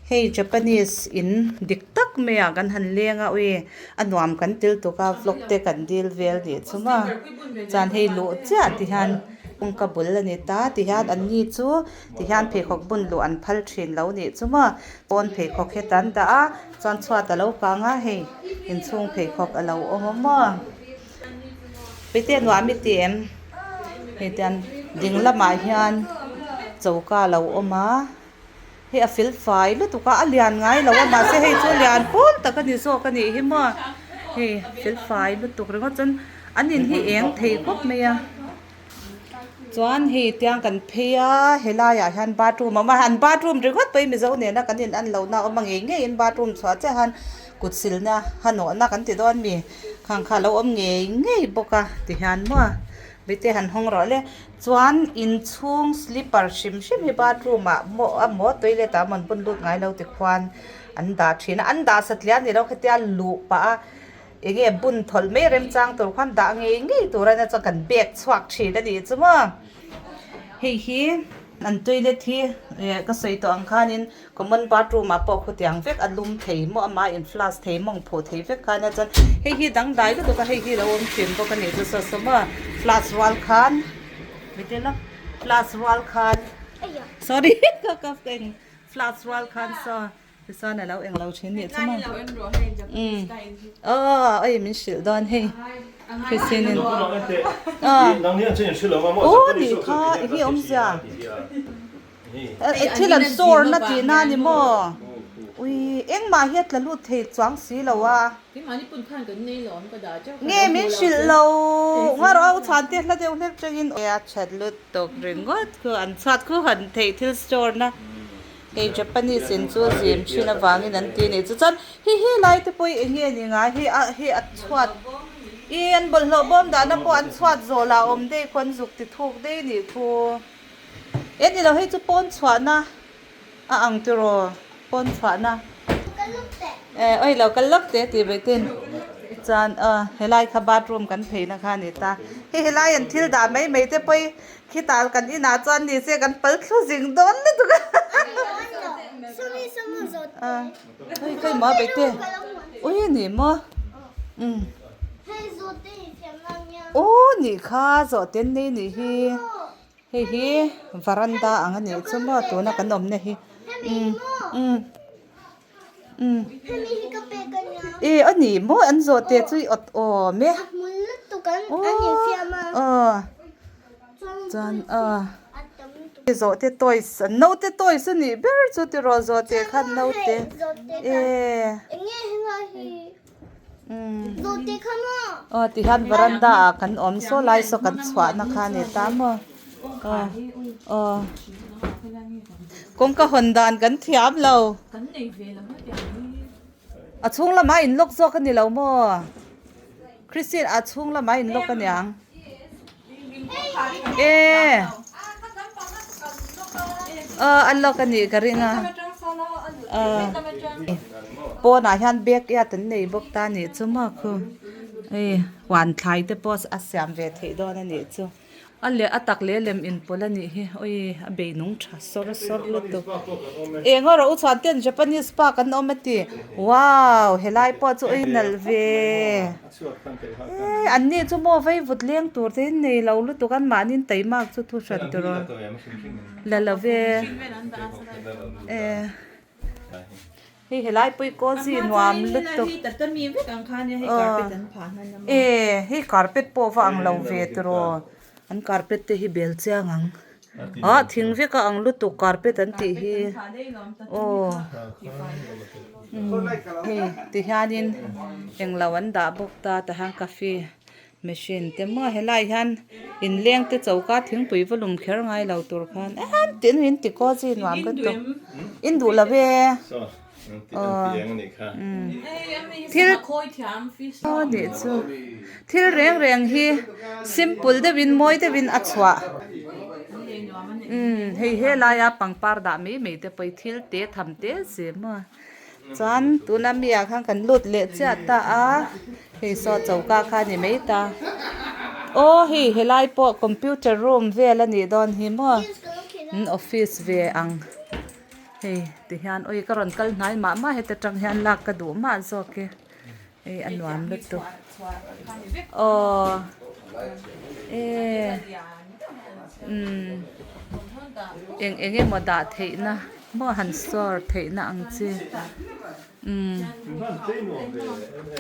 Hei Japanese in dik tak mai ah kan han leng a ui a nuam kan til tuk a vlog te kan dil vel nih chu maw chuan hei luh chiah ti hian kawngka bul a ni ta ti hian an ni chu ti hian pheikhawk bun luh an phal thin lo nih chu maw pawn pheikhawk heta an dah a chuan chhuat a lo kang a hei inchhung pheikhawk a lo awm a maw. Pite nuam i ti em? Hei tian ding lamah hian choka a lo awm a, hei a fel fai lutuk a, a lian ngai lo a mahse hei chu lian pawl tak a ni zawk a nih hi maw hei fel fai lutuk ringawt chuan an in hi eng thei khawp mai a. Chuan hei tiang kan phei a helaiah hian bathroom a awm a an bathroom ringawt pawhin mizo nena kan in an lohna a awm a ngei ngeiin bathroom chhuah chiah hian kut silna hanawhna kan ti dawn mi khang kha a lo awm ngei ngei bawk a ti hian maw mite han hawng rawh le chuan inchhung slipper hrim hrim hi bathroom ah maw emaw toilet ah emaw an bun lut ngai lo tikhuan an dah thin a an dah satliah a ni lo khatia luh pah a. Enge bun thawlh mai remchang tur khan dah ngei ngei tur a nia chuan kan bag chhuak thin a nih chu maw. Hei hi an toilet hi eh ka sawi tawh ang khanin common bathroom ah pawh khutiang vek a lum thei maw ama in flush thei mawng phuh thei vek kha ania chuan hei hi dangdai lutuk a hei hi lo awm thin bawk a nih chu saw saw maw flush rual khan flush rual khan sorry ka ka flush rual khan saw. Tichuan a lo eng lo thin nih chu maw? Umm aw oi min hrilh dawn hei Christine in aw aw nih kha i hi awmzia thil an store na tih na ni maw ui engmah hi a tla lut thei chuang si lo a nge min hrilh lo ngarawh a u chhan te hla deuh hlek tangin a that lut tawk ringawt khu an chhuat khu han theih thil store na. Hei Japanese in chu zim thin avangin an ti nih chu chuan hi hi lai te pawh hi eng nge ni ngai hei a hei a chhuat ih an bawlhhlawh bawm dahna pawh an chhuat zawh lah awm daih khu an zuk ti thuk daih nih khu e ni lo hei chu pawn chhuahna a ang tiraw pawn chhuahna eh awi lo kal lawk teh tih mai ten chuan aw helai kha bathroom kan pheina kha a ni ta hei helai an thil dah mai mai te pawh hi. Khitah kan inah chuan ni se kan pal thlu zing dawn lutuk a. Hei hei maw beite ui ni maw um aw nih kha zawh ten nei nih hi hei hi varanda ang a nih chu maw tuna kan awmna hi um um um e a ni maw an zawh te chu i awt awm e aw chuan aw zawh te toys an naute toys a nih ber chu tiraw zawh te khan naute e aw tihian varanda ah kan awm saw lai saw kan chhuahna kha a ni ta maw aw aw kawngka hawn dan kan thiam lo a chhung lamah in lock zawk a ni lo maw Christine a chhung lamah in lock a niang e aw a lock a nih ka ring a aw pawnah hian backyard an nei bawk ta a nih chu maw khu hei huan thlai te pawh a siam ve theih dawn a nih chu. A leh a tak leh lem inpawlh a nih hi awi a bei nung tha sawr sawr lutuk eng erawh u chuan ten Japanese park an awm a ti wow helai pawh chu awi nalh ve eh an ni chu maw vaivut leng tur te in nei lo lutuk an mahni in taimak chu thu hran tur aw la lo ve eh. Hei helai pawh hi cozy nuam lutuk e hei carpet pawh va ang lo ve tiraw an carpet te hi bel chiang ang ah thing vek a ang lutuk carpet an tih hi aw hei tihianin englo an dah bawk ta tahan coffee Machine te maw helai hian inleng te choka thingpui va lum kher ngai lo tur khan em tin in ti cozy nuam ka tawp in duh lo ve aw thil aw nih chu thil reng reng hi simple deuh in mawi deuh in a chhuah umm hei helaia pangpar dah mai mai te pawh hi thil te tham te si maw. Chuan tuna mi ah khan kan lut leh chiah ta a, hei saw choka kha a ni mai ta. Aw hei helai pawh computer room vel a nih dawn hi maw an office ve ang. Hei ti hian ui ka rawn kal hnai mah mah heta tang hian lak ka duh mah zawk e hei a nuam lutuk aw e umm eng eng emaw dah theihna maw han store theihna ang chi umm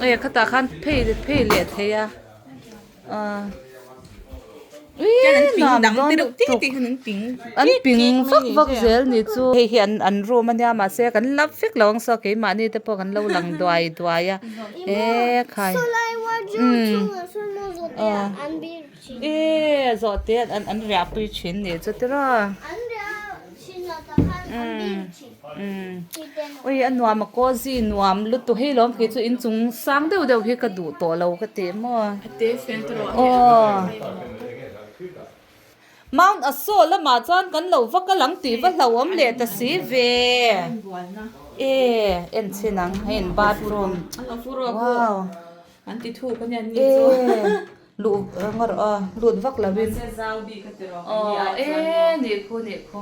e khatah khan phei phei leh thei a. An ping vak vak zel ni chu hei hi an an room ania mahse kan lap vek lo ang saw keimahni te pawh kan lo lang duai duai a e khai umm e zawhte an an riahpui thin ni chu tiraw umm. Umm ui a nuam a cozy nuam lutuk hei lawm kei chu inchung sang deuh deuh hi ka duh tawh lo ka ti maw aw Mount Aso lamah chuan kan lo va kal ang tih va hlauhawm leh ta si ve e en chhin ang hei in bathroom wow e luh ngawr aw lut vak lo in aw e nih khu nih khu.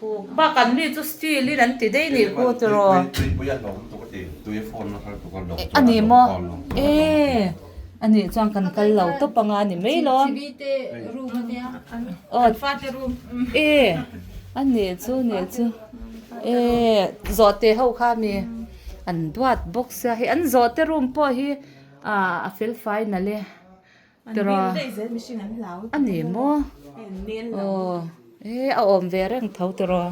Thuk bak an mi chu steel in an ti daih nih khu tiraw. A ni maw? E a nih chuan kan kal lo tawp anga a ni mai lo. Aw e a nih chu nih chu e zawhte ho kha mi an duat bawk sia hei an zawhte room pawh hi a fel fai nalh e. Tiraw? A ni maw? Aw, e a awm ve reng tho tiraw?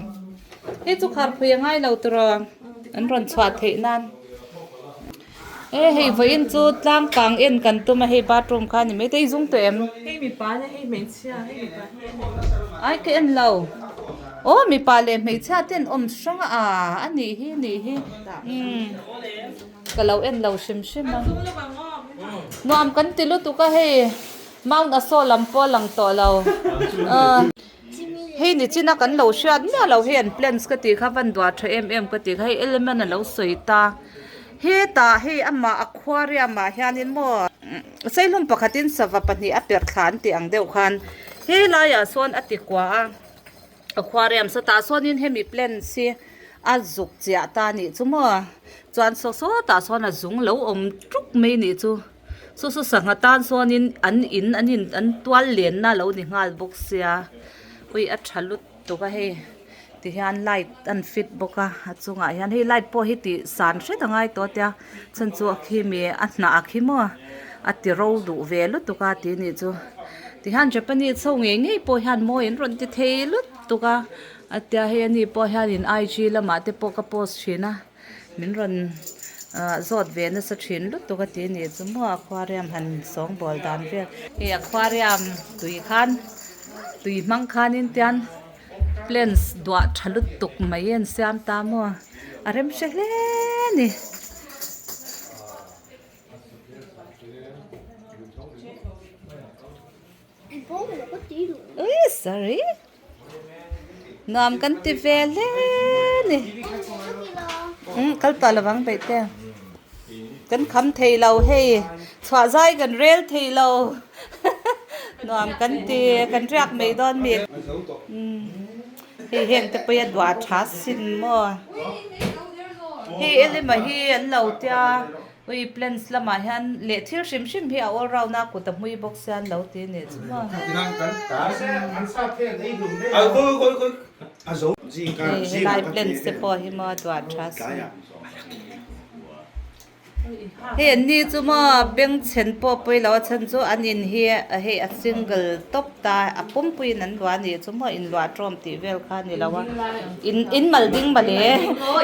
Hei chu kharphui a ngai lo tiraw? An rawn chhuah theih nan. E hei vawiin chu tlang kang en kan tum a hei bathroom kha a ni mai te i zung tawh em? Ai ka en lo. Aw mipa leh hmeichhia te an awm hrang a a nih hi nih hi. Umm. Ka lo en lo hrim hrim a. Nuam kan ti lutuk a hei Mount Aso lam pawh a lang tawh lo. Hei nichina kan lo hriat miah lo hei an plans ka tih kha van duah tha em em ka tih kha hei element a lo sawi ta. Hetah hei amah aquarium ah hianin maw seihlum pakhatin sava pahnih a perh thla an tih ang deuh khan helaiah sawn a ti kua a. Aquarium sawtah sawnin hemi plants hi a zuk chiah ta anih chu maw chuan saw sawtah sawn a zung lo awm tuk mai anih chu saw saw sangha tan sawnin an in an in an tual lenna a lo ni nghal bawk sia ui a tha lutuk a hei tihian light an fit bawk a a chungah hian hei light pawh hi tih san hret a ngai tawh a tia chhan chu a khi mi a hnah a khi maw a ti ro duh ve lutuk a tih anih chu. Tihian Japanese ho ngei ngei pawh hian mawi an rawn ti thei lutuk a, a tia hei ani pawh hianin IG lamah te pawh ka post thin a, min rawn ah zawt ve nasa thin lutuk a ti a nih chu maw aquarium han sawngbawl dan vel. Hei aquarium tui khan tui hmang khanin tian plants duah tha lutuk mai an siam ta maw a rem hre hle a ni. Ui sorry nuam kan ti ve hle ni umm kal tawh lovang peih te kan kham thei lo hei chhuah zai kan rel thei lo nuam kan ti kan riak mai dawn mi umm hei heng te pawh hi a duah tha sin maw hei elema hi an lo tia. Ui plants lamah hian leh thil hrim hrim hi a all round a kut a hmui bawk sia an lo ti a nih chu maw. Hei helai plants te pawh hi maw duah tha si. Hei an ni chu maw bengchhen pawh pawi lo a chhan chu an in hi hei a single tawp ta a pumpuiin an luah a nih chu maw inluah tawm tih vel kha a ni lo a in in mal ding mawle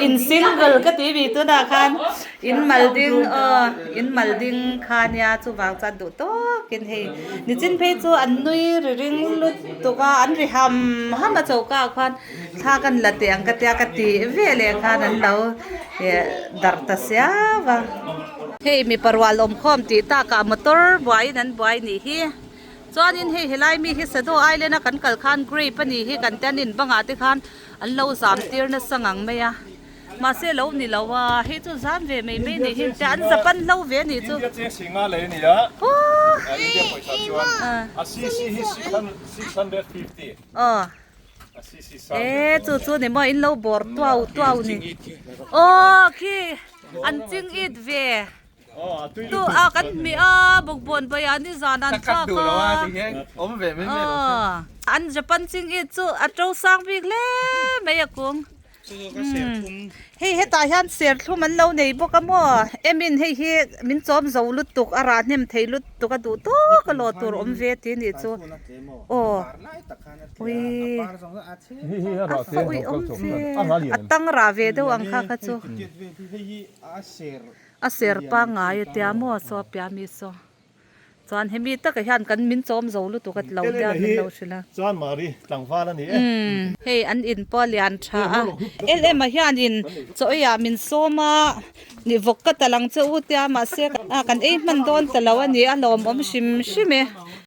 in single ka tih mi tunah khan in mal ding aw in mal ding kha nia chuvang chuan duh tawkin hei nichin phei chu an nui ri ring lutuk a an ri ham ham a choka ah khuan thla kan la teh ang ka tia ka tih ve leh khan an lo eh darh ta siau a. Hei mipa rual awmkhawm tih takah motor buaiin an buai nih hi. Chuanin hei helai mi hi Sado Island a kan kal khan grape a nih hi kan ten in bangah te khan an lo zam tir nasa ngang mai a mahse lo ni lo a hei chu zam ve mai mai nih hi te an Japan hlo ve a nih chu. India cheng singa lei a ni a India pawisa chuan a cc hi 650. Aw. E chu chu ni maw in lo bawr tuau tuau ni aw khi an ching it ve tu a kan hmih a bawkbawn baiah nizan an thlak a aw an Japan ching it chu a to sang bik hle mai a kung. Hei hetah hian serthlum an lo nei bawk a maw emin hei hi min chawm zo lutuk a rah hnem thei lutuk a duh tawk a lawh tur awm ve tih a nih chu aw ui a fa ui awm ve a tang rah ve deuh ang kha kha chu a ser pangngai a tia maw saw a piah ami saw. Chuan hemi takah hian kan min chawm zo lutuk a tilo te a min lo hrilh a. Chuan Mari tlangval a ni e. Umm hei an in pawh a lian tha a. LM ah hian in chaw ei ah min sawm a, ni vawk ka ta lang che u tia mahse kan ei hman dawn ta lo a ni a lawmawm hrim hrim e.